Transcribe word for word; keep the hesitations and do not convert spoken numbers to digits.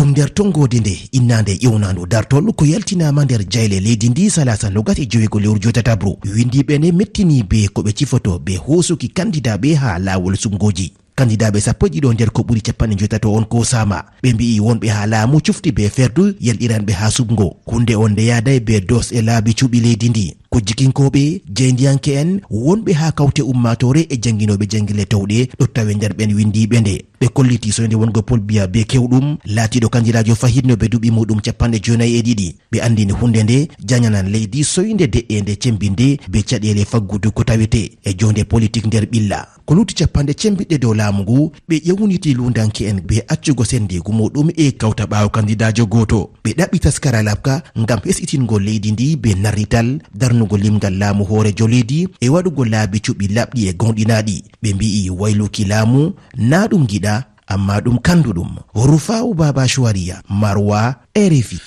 Ɗum nder tonngoode nde innaande ƴewnaandu dartol ko yaltinaama nder jayle leydi ndi salaasa nogas e joweego lewru jotatabru. Winndiiɓe nde mettini bee ko ɓe cifoto bee hoosuki kandidaaɓe haa laawol suɓngooji. Kandidaaɓe sappo e ɗiɗo nder ko ɓuri capanɗe njoytato on koosaama. Ɓe mbi'i wonɓe haa laamu cufti bee ferdu yalɗiranɓe haa suɓngo. Huunde on nde yaaday bee dos e laabi cuɓi leydi ndi. Kujjikinkooɓe, jeyndiyanke'en, wonɓe haa kawte ummaatoore e jannginooɓe janngille towɗe ɗo tawe nder ɓen winndiiɓe nde. Ɓe kolliti soynde wongo Paul Biya bee kewɗum, laatiiɗo kandidaajo fahin no bee duuɓi muuɗum capanɗe jeenayi e ɗiɗi. Ɓe anndini huunde nde janyanan leydi soynde de'eende cemmbinde bee caɗeele faggudu ko tawete e joonde politik nder ɓilla. Ko lutti capanɗe cembiɗɗe dow laamu ngu, ɓe ƴewniti luundanke'en bee accugo senndeegu muuɗum e kawta ɓaawo kandidaajo gooto. Ɓe ɗaɓɓi taskara laɓka ngam hesɗitingol leydi ndi bee narrital, darnugo limgal laamu hooreejo leydi e waɗugo laabi cuɓi laaɓɗi e gooŋɗinaaɗi. Ɓe mbi'i wayluki laamu, naa ɗum giɗa, ammaa ɗum kannduɗum. Rufa'u Baba Shuwariya, Marwa, R F I.